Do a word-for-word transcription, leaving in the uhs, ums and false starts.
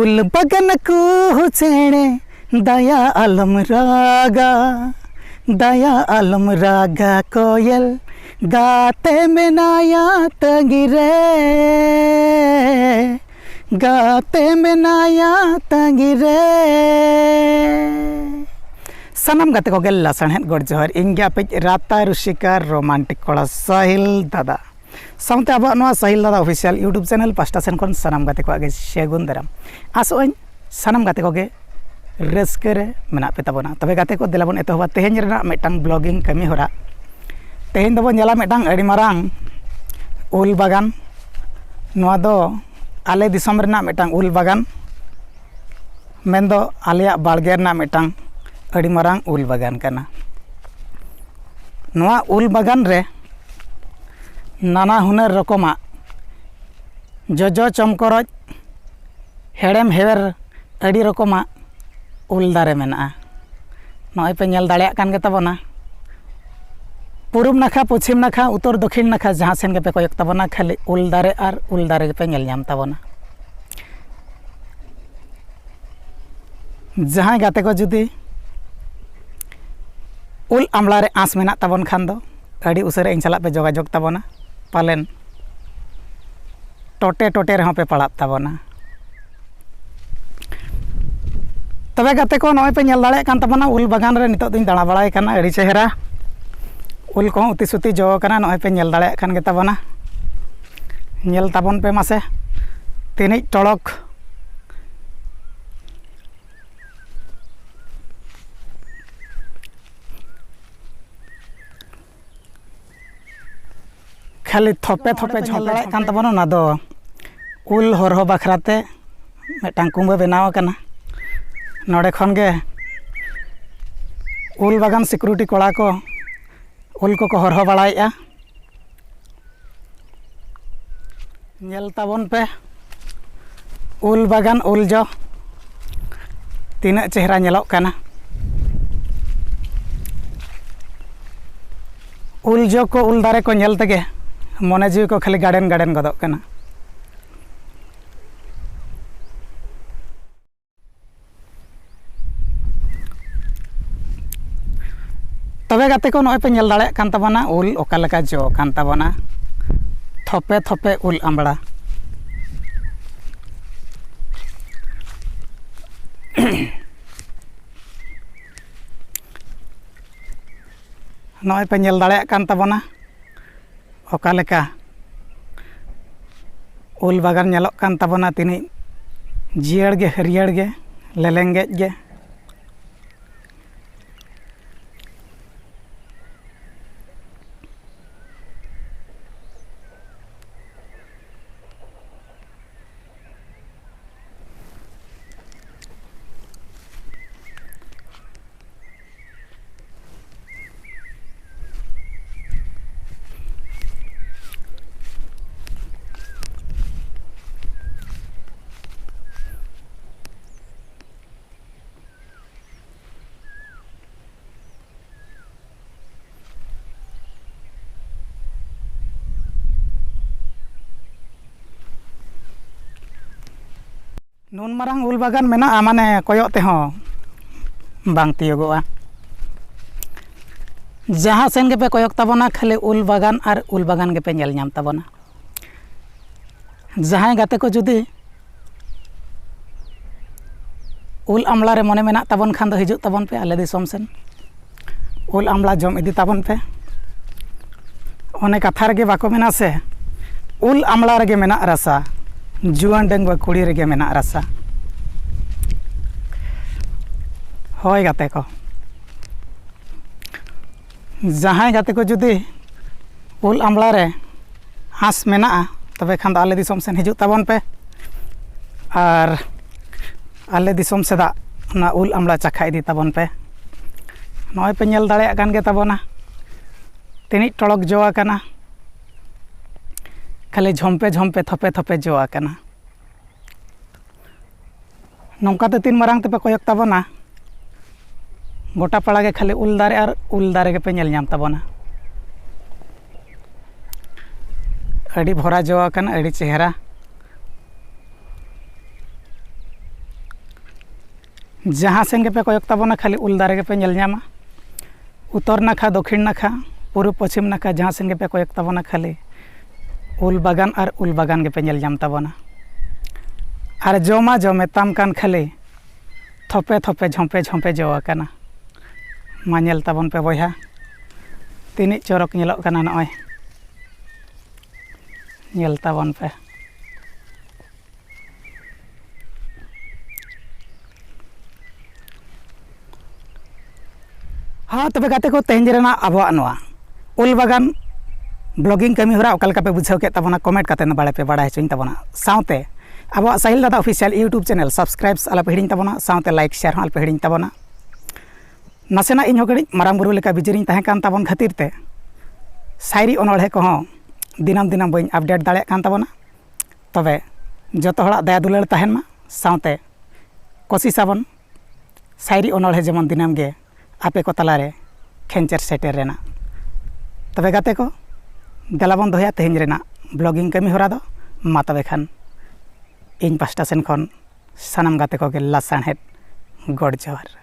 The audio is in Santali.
ᱩᱞ ᱵᱟᱜᱟᱱ ᱠᱚ ᱪᱮᱬᱮ, ᱫᱟᱭᱟ ᱟᱞᱚᱢ ᱨᱟᱜᱟ, ᱫᱟᱭᱟ ᱟᱞᱚᱢ ᱨᱟᱜᱟ ᱠᱚᱭᱮᱞ, ᱜᱟᱛᱮ ᱢᱮᱱᱟᱭᱟ ᱛᱟᱺᱜᱤ ᱨᱮ, ᱜᱟᱛᱮ ᱢᱮᱱᱟᱭᱟ ᱛᱟᱺᱜᱤ ᱨᱮ᱾ ᱥᱟᱱᱟᱢ ᱜᱟᱛᱮ ᱠᱚᱜᱮ ᱞᱟᱥᱟᱬᱦᱮᱫ ᱜᱚᱰ ᱡᱚᱦᱟᱨ᱾ ᱤᱧ ᱜᱮ ᱟᱯᱮᱭᱤᱡ ᱨᱟᱛᱟ ᱨᱩᱥᱤᱠᱟ ᱨᱳᱢᱟᱱᱴᱤᱠ ᱠᱚᱲᱟ ᱥᱟᱦᱤᱞ ᱫᱟᱫᱟ᱾ ᱥᱟᱶᱛᱮ ᱟᱵᱚᱣᱟᱜ ᱱᱚᱣᱟ ᱥᱟᱦᱤᱞ ᱫᱟᱫᱟ ᱚᱯᱷᱤᱥᱤᱭᱟᱞ YouTube ᱪᱮᱱᱮᱞ ᱯᱟᱦᱴᱟ ᱥᱮᱱ ᱠᱷᱚᱱ ᱥᱟᱱᱟᱢ ᱜᱟᱛᱮ ᱠᱚᱣᱟᱜ ᱜᱮ ᱥᱟᱹᱜᱩᱱ ᱫᱟᱨᱟᱢ᱾ ᱟᱥᱚᱜ ᱟᱹᱧ ᱥᱟᱱᱟᱢ ᱜᱟᱛᱮ ᱠᱚᱜᱮ ᱨᱟᱹᱥᱠᱟᱹ ᱨᱮ ᱢᱮᱱᱟᱜ ᱯᱮ ᱛᱟᱵᱚᱱᱟ᱾ ᱛᱚᱵᱮ ᱜᱟᱛᱮ ᱠᱚ, ᱫᱮᱞᱟ ᱵᱚᱱ ᱮᱛᱚᱦᱚᱵᱟ ᱛᱮᱦᱮᱧ ᱨᱮᱱᱟᱜ ᱢᱤᱫᱴᱟᱝ ᱵᱞᱚᱜᱤᱝ ᱠᱟᱹᱢᱤ ᱦᱚᱨᱟ᱾ ᱛᱮᱦᱮᱧ ᱫᱚᱵᱚᱱ ᱧᱮᱞᱟ ᱢᱤᱫᱴᱟᱝ ᱟᱹᱰᱤ ᱢᱟᱨᱟᱝ ᱩᱞ ᱵᱟᱜᱟᱱ᱾ ᱱᱚᱣᱟ ᱫᱚ ᱟᱞᱮ ᱫᱤᱥᱚᱢ ᱨᱮᱱᱟᱜ ᱢᱤᱫᱴᱟᱝ ᱩᱞ ᱵᱟᱜᱟᱱ, ᱢᱮᱱᱫᱚ ᱟᱞᱮᱭᱟᱜ ᱵᱟᱲᱜᱮ ᱨᱮᱱᱟᱜ ᱢᱤᱫᱴᱟᱝ ᱟᱹᱰᱤ ᱢᱟᱨᱟᱝ ᱩᱞ ᱵᱟᱜᱟᱱ ᱠᱟᱱᱟ᱾ ᱱᱚᱣᱟ ᱩᱞ ᱵᱟᱜᱟᱱ ᱨᱮ ᱱᱟᱱᱟ ᱦᱩᱱᱟᱹᱨ ᱨᱚᱠᱚᱢᱟᱜ ᱡᱚᱡᱚ ᱪᱚᱢᱠᱚᱨᱚᱡ, ᱦᱮᱲᱮᱢ ᱦᱮᱣᱮᱨ, ᱟᱹᱰᱤ ᱨᱚᱠᱚᱢᱟᱜ ᱩᱞ ᱫᱟᱨᱮ ᱢᱮᱱᱟᱜᱼᱟ᱾ ᱱᱚᱜᱼᱚᱭ ᱯᱮ ᱧᱮᱞ ᱫᱟᱲᱮᱭᱟᱜ ᱠᱟᱱ ᱜᱮᱛᱟ ᱵᱚᱱᱟ, ᱯᱩᱨᱩᱵ ᱱᱟᱠᱷᱟ, ᱯᱚᱪᱷᱤᱢ ᱱᱟᱠᱷᱟ, ᱩᱛᱛᱚᱨ ᱫᱚᱠᱷᱤᱱ ᱱᱟᱠᱷᱟ, ᱡᱟᱦᱟᱸ ᱥᱮᱱ ᱜᱮᱯᱮ ᱠᱚᱭᱚᱜ ᱛᱟᱵᱚᱱᱟ, ᱠᱷᱟᱹᱞᱤ ᱩᱞ ᱫᱟᱨᱮ ᱟᱨ ᱩᱞ ᱫᱟᱨᱮ ᱜᱮᱯᱮ ᱧᱮᱞ ᱧᱟᱢ ᱛᱟᱵᱚᱱᱟ᱾ ᱡᱟᱦᱟᱸᱭ ᱜᱟᱛᱮ ᱠᱚ ᱡᱩᱫᱤ ᱩᱞ ᱟᱢᱲᱟ ᱨᱮ ᱟᱸᱥ ᱢᱮᱱᱟᱜ ᱛᱟᱵᱚᱱ ᱠᱷᱟᱱ ᱫᱚ, ᱟᱹᱰᱤ ᱩᱥᱟᱹᱨᱟ ᱤᱧ ᱥᱟᱞᱟᱜ ᱯᱮ ᱡᱳᱜᱟᱡᱳᱜᱽ ᱛᱟᱵᱚᱱᱟ, ᱯᱟᱞᱮᱱ ᱴᱚᱴᱮ ᱴᱚᱴᱮ ᱨᱮᱦᱚᱸ ᱯᱮ ᱯᱟᱲᱟᱜ ᱛᱟᱵᱚᱱᱟ᱾ ᱛᱚᱵᱮ ᱜᱟᱛᱮ ᱠᱚ, ᱱᱚᱜᱼᱚᱭ ᱯᱮ ᱧᱮᱞ ᱫᱟᱲᱮᱭᱟᱜ ᱠᱟᱱ ᱛᱟᱵᱚᱱᱟ, ᱩᱞ ᱵᱟᱜᱟᱱ ᱨᱮ ᱱᱤᱛᱚᱜ ᱫᱚᱧ ᱫᱟᱬᱟ ᱵᱟᱲᱟᱭ ᱠᱟᱱᱟ, ᱟᱹᱰᱤ ᱪᱮᱦᱨᱟ ᱩᱞ ᱠᱚᱦᱚᱸ ᱩᱛᱤ ᱥᱩᱛᱤ ᱡᱚ ᱟᱠᱟᱱᱟ᱾ ᱱᱚᱜᱼᱚᱭ ᱯᱮ ᱧᱮᱞ ᱫᱟᱲᱮᱭᱟᱜ ᱠᱟᱱ ᱜᱮ ᱛᱟᱵᱚᱱᱟ, ᱧᱮᱞ ᱛᱟᱵᱚᱱ ᱯᱮ ᱢᱟᱥᱮ, ᱛᱤᱱᱤᱡ ᱴᱚᱲᱚᱠ᱾ ᱠᱷᱟᱹᱞᱤ ᱛᱷᱚᱯᱮ ᱛᱷᱚᱯᱮ ᱡᱷᱚᱯᱮ ᱫᱟᱲᱮᱭᱟᱜ ᱠᱟᱱ ᱛᱟᱵᱚᱱᱟ᱾ ᱚᱱᱟ ᱫᱚ ᱩᱞ ᱦᱚᱨᱦᱚ ᱵᱟᱠᱷᱨᱟ ᱛᱮ ᱢᱤᱫᱴᱟᱝ ᱠᱩᱢᱵᱟᱹ ᱵᱮᱱᱟᱣ ᱟᱠᱟᱱᱟ᱾ ᱱᱚᱰᱮ ᱠᱷᱚᱱ ᱜᱮ ᱩᱞ ᱵᱟᱜᱟᱱ ᱥᱤᱠᱩᱨᱤᱴᱤ ᱠᱚᱲᱟ ᱠᱚ ᱩᱞ ᱠᱚᱠᱚ ᱦᱚᱨᱦᱚ ᱵᱟᱲᱟᱭᱮᱫᱼᱟ᱾ ᱧᱮᱞ ᱛᱟᱵᱚᱱ ᱯᱮ, ᱩᱞ ᱵᱟᱜᱟᱱ ᱩᱞ ᱡᱚ ᱛᱤᱱᱟᱹᱜ ᱪᱮᱦᱨᱟ ᱧᱮᱞᱚᱜ ᱠᱟᱱᱟ᱾ ᱩᱞ ᱡᱚ ᱠᱚ, ᱩᱞ ᱫᱟᱨᱮ ᱠᱚ ᱧᱮᱞ ᱛᱮᱜᱮ ᱢᱚᱱᱮ ᱡᱤᱣᱤ ᱠᱚ ᱠᱷᱟᱹᱞᱤ ᱜᱟᱰᱮᱱ ᱜᱟᱰᱮᱱ ᱜᱚᱫᱚᱜ ᱠᱟᱱᱟ᱾ ᱛᱚᱵᱮ ᱜᱟᱛᱮ ᱠᱚ, ᱱᱚᱜᱼᱚᱭ ᱯᱮ ᱧᱮᱞ ᱫᱟᱲᱮᱭᱟᱜ ᱠᱟᱱ ᱛᱟᱵᱚᱱᱟ ᱩᱞ ᱚᱠᱟ ᱞᱮᱠᱟ ᱡᱚ ᱟᱠᱟᱱ ᱛᱟᱵᱚᱱᱟ, ᱛᱷᱚᱯᱮ ᱛᱷᱚᱯᱮ ᱩᱞ ᱟᱢᱲᱟ᱾ ᱱᱚᱜᱼᱚᱭ ᱯᱮ ᱧᱮᱞ ᱫᱟᱲᱮᱭᱟᱜ ᱠᱟᱱ ᱛᱟᱵᱚᱱᱟ ᱚᱠᱟ ᱞᱮᱠᱟ ᱩᱞ ᱵᱟᱜᱟᱱ ᱧᱮᱞᱚᱜ ᱠᱟᱱ ᱛᱟᱵᱚᱱᱟ, ᱛᱤᱱᱟᱹᱜ ᱡᱤᱭᱟᱹᱲ ᱜᱮ, ᱦᱟᱹᱨᱭᱟᱹᱲ ᱜᱮ, ᱞᱮᱞᱮᱝᱜᱮᱡ ᱜᱮ᱾ ᱱᱩᱱ ᱢᱟᱨᱟᱝ ᱩᱞ ᱵᱟᱜᱟᱱ ᱢᱮᱱᱟᱜᱼᱟ, ᱢᱟᱱᱮ ᱠᱚᱭᱚᱜ ᱛᱮᱦᱚᱸ ᱵᱟᱝ ᱛᱤᱭᱳᱜᱚᱜᱼᱟ᱾ ᱡᱟᱦᱟᱸ ᱥᱮᱱ ᱜᱮᱯᱮ ᱠᱚᱭᱚᱜ ᱛᱟᱵᱚᱱᱟ, ᱠᱷᱟᱹᱞᱤ ᱩᱞ ᱵᱟᱜᱟᱱ ᱟᱨ ᱩᱞ ᱵᱟᱜᱟᱱ ᱜᱮᱯᱮ ᱧᱮᱞ ᱧᱟᱢ ᱛᱟᱵᱚᱱᱟ᱾ ᱡᱟᱦᱟᱸᱭ ᱜᱟᱛᱮ ᱠᱚ ᱡᱩᱫᱤ ᱩᱞ ᱟᱢᱲᱟ ᱨᱮ ᱢᱚᱱᱮ ᱢᱮᱱᱟᱜ ᱛᱟᱵᱚᱱ ᱠᱷᱟᱱ ᱫᱚ ᱦᱤᱡᱩᱜ ᱛᱟᱵᱚᱱ ᱯᱮ ᱟᱞᱮ ᱫᱤᱥᱚᱢ ᱥᱮᱱ᱾ ᱩᱞ ᱟᱢᱲᱟ ᱡᱚᱢ ᱤᱫᱤ ᱛᱟᱵᱚᱱ ᱯᱮ᱾ ᱚᱱᱮ ᱠᱟᱛᱷᱟ ᱨᱮᱜᱮ ᱵᱟᱠᱚ ᱢᱮᱱᱟ ᱥᱮ, ᱩᱞ ᱟᱢᱲᱟ ᱨᱮᱜᱮ ᱢᱮᱱᱟᱜ ᱨᱟᱥᱟ, ᱡᱩᱣᱟᱹᱱ ᱰᱟᱺᱜᱩᱣᱟᱹ ᱠᱩᱲᱤ ᱨᱮᱜᱮ ᱢᱮᱱᱟᱜ ᱨᱟᱥᱟ᱾ ᱦᱳᱭ ᱜᱟᱛᱮ ᱠᱚ, ᱡᱟᱦᱟᱸᱭ ᱜᱟᱛᱮ ᱠᱚ ᱡᱩᱫᱤ ᱩᱞ ᱟᱢᱲᱟ ᱨᱮ ᱟᱸᱥ ᱢᱮᱱᱟᱜᱼᱟ, ᱛᱚᱵᱮ ᱠᱷᱟᱱ ᱫᱚ ᱟᱞᱮ ᱫᱤᱥᱚᱢ ᱥᱮᱱ ᱦᱤᱡᱩᱜ ᱛᱟᱵᱚᱱ ᱯᱮ ᱟᱨ ᱟᱞᱮ ᱫᱤᱥᱚᱢ ᱥᱮᱫᱟᱜ ᱚᱱᱟ ᱩᱞ ᱟᱢᱲᱟ ᱪᱟᱠᱷᱟ ᱤᱫᱤ ᱛᱟᱵᱚᱱ ᱯᱮ᱾ ᱱᱚᱜᱼᱚᱭ ᱯᱮ ᱧᱮᱞ ᱫᱟᱲᱮᱭᱟᱜ ᱠᱟᱱ ᱜᱮ ᱛᱟᱵᱚᱱᱟ, ᱛᱤᱱᱤᱡ ᱴᱚᱲᱚᱠ ᱡᱚ ᱟᱠᱟᱱᱟ, ᱠᱷᱟᱹᱞᱤ ᱡᱷᱚᱢᱯᱮ ᱡᱷᱚᱢᱯᱮ, ᱛᱷᱚᱯᱮ ᱛᱷᱚᱯᱮ ᱡᱚ ᱟᱠᱟᱱᱟ᱾ ᱱᱚᱝᱠᱟ ᱛᱮ ᱛᱤᱱ ᱢᱟᱨᱟᱝ ᱛᱮᱯᱮ ᱠᱚᱭᱚᱜ ᱛᱟᱵᱚᱱᱟ, ᱜᱚᱴᱟ ᱯᱟᱲᱟ ᱜᱮ ᱠᱷᱟᱹᱞᱤ ᱩᱞ ᱫᱟᱨᱮ ᱟᱨ ᱩᱞ ᱫᱟᱨᱮ ᱜᱮᱯᱮ ᱧᱮᱞ ᱧᱟᱢ ᱛᱟᱵᱚᱱᱟ᱾ ᱟᱹᱰᱤ ᱵᱷᱚᱨᱟ ᱡᱚ ᱟᱠᱟᱱᱟ, ᱟᱹᱰᱤ ᱪᱮᱦᱨᱟ᱾ ᱡᱟᱦᱟᱸ ᱥᱮᱱ ᱜᱮᱯᱮ ᱠᱚᱭᱚᱜ ᱛᱟᱵᱚᱱᱟ, ᱠᱷᱟᱹᱞᱤ ᱩᱞ ᱫᱟᱨᱮ ᱜᱮᱯᱮ ᱧᱮᱞ ᱧᱟᱢᱟ᱾ ᱩᱛᱛᱚᱨ ᱱᱟᱠᱷᱟ, ᱫᱚᱠᱷᱤᱱ ᱱᱟᱠᱷᱟ, ᱯᱩᱨᱩᱵᱽ ᱯᱚᱪᱷᱤᱢ ᱱᱟᱠᱷᱟ, ᱡᱟᱦᱟᱸ ᱥᱮᱱ ᱜᱮᱯᱮ ᱠᱚᱭᱚᱜ ᱛᱟᱵᱚᱱᱟ, ᱠᱷᱟᱹᱞᱤ ᱩᱞ ᱵᱟᱜᱟᱱ ᱟᱨ ᱩᱞ ᱵᱟᱜᱟᱱ ᱜᱮᱯᱮ ᱧᱮᱞ ᱧᱟᱢ ᱛᱟᱵᱚᱱᱟ᱾ ᱟᱨ ᱡᱚ ᱢᱟ ᱡᱚ ᱢᱮᱛᱟᱢ ᱠᱟᱱ, ᱠᱷᱟᱹᱞᱤ ᱛᱷᱚᱯᱮ ᱛᱷᱚᱯᱮ, ᱡᱷᱚᱢᱯᱮ ᱡᱷᱚᱢᱯᱮ ᱡᱚ ᱟᱠᱟᱱᱟ᱾ ᱢᱟ ᱧᱮᱞ ᱛᱟᱵᱚᱱ ᱯᱮ ᱵᱚᱭᱦᱟ, ᱛᱤᱱᱟᱹᱜ ᱪᱚᱨᱚᱠ ᱧᱮᱞᱚᱜ ᱠᱟᱱᱟ᱾ ᱱᱚᱜᱼᱚᱭ ᱧᱮᱞ ᱛᱟᱵᱚᱱ ᱯᱮ᱾ ᱦᱮᱸ, ᱛᱚᱵᱮ ᱜᱟᱛᱮ ᱠᱚ, ᱛᱮᱦᱮᱧ ᱨᱮᱱᱟᱜ ᱟᱵᱚᱣᱟᱜ ᱱᱚᱣᱟ ᱩᱞ ᱵᱟᱜᱟᱱ blogging ᱠᱟᱹᱢᱤ ᱦᱚᱨᱟ ᱚᱠᱟ ᱞᱮᱠᱟ ᱯᱮ ᱵᱩᱡᱷᱟᱹᱣ ᱠᱮᱫ ᱛᱟᱵᱚᱱᱟ, comment ᱠᱟᱛᱮ ᱵᱟᱲᱟᱭ ᱯᱮ, ᱵᱟᱲᱟᱭ ᱦᱚᱪᱚᱧ ᱛᱟᱵᱚᱱᱟ᱾ ᱥᱟᱶᱛᱮ ᱟᱵᱚᱣᱟᱜ ᱥᱟᱦᱤᱞ ᱫᱟᱫᱟ official YouTube channel subscribe ᱟᱞᱚᱯᱮ ᱦᱤᱲᱤᱧ ᱛᱟᱵᱚᱱᱟ, ᱥᱟᱶᱛᱮ like share ᱦᱚᱸ ᱟᱞᱚᱯᱮ ᱦᱤᱲᱤᱧ ᱛᱟᱵᱚᱱᱟ᱾ ᱱᱟᱥᱮᱱᱟᱜ ᱤᱧ ᱦᱚᱸ ᱠᱟᱹᱴᱤᱡ ᱢᱟᱨᱟᱝ ᱵᱩᱨᱩ ᱞᱮᱠᱟ busy ᱨᱤᱧ ᱛᱟᱦᱮᱸ ᱠᱟᱱ ᱛᱟᱵᱚᱱ ᱠᱷᱟᱹᱛᱤᱨ ᱛᱮ ᱥᱟᱭᱨᱤ ᱚᱱᱚᱬᱦᱮ ᱠᱚᱦᱚᱸ ᱫᱤᱱᱟᱹᱢ ᱫᱤᱱᱟᱹᱢ ᱵᱟᱹᱧ update ᱫᱟᱲᱮᱭᱟᱜ ᱠᱟᱱ ᱛᱟᱵᱚᱱᱟ᱾ ᱛᱚᱵᱮ ᱡᱚᱛᱚ ᱦᱚᱲᱟᱜ ᱫᱟᱭᱟ ᱫᱩᱞᱟᱹᱲ ᱛᱟᱦᱮᱱ ᱢᱟ, ᱥᱟᱶᱛᱮ ᱠᱳᱥᱤᱥ ᱟᱵᱚᱱ ᱥᱟᱭᱨᱤ ᱚᱱᱚᱬᱦᱮ ᱡᱮᱢᱚᱱ ᱫᱤᱱᱟᱹᱢ ᱜᱮ ᱟᱯᱮ ᱠᱚ ᱛᱟᱞᱟᱨᱮ ᱠᱷᱮᱧᱪᱮᱨ ᱥᱮᱴᱮᱨ ᱨᱮᱱᱟᱜ᱾ ᱛᱚᱵᱮ ᱜᱟᱛᱮ ᱠᱚ, ᱫᱮᱞᱟ ᱵᱚᱱ ᱫᱚᱦᱚᱭᱟ ᱛᱮᱦᱮᱧ ᱨᱮᱱᱟᱜ blogging ᱠᱟᱹᱢᱤ ᱦᱚᱨᱟ ᱫᱚ᱾ ᱢᱟ ᱛᱚᱵᱮ ᱠᱷᱟᱱ, ᱤᱧ ᱯᱟᱥᱴᱟ ᱥᱮᱱ ᱠᱷᱚᱱ ᱥᱟᱱᱟᱢ ᱜᱟᱛᱮ ᱠᱚᱜᱮ ᱞᱟᱥᱟᱬᱦᱮᱫ ᱜᱚᱰ ᱡᱚᱦᱟᱨ᱾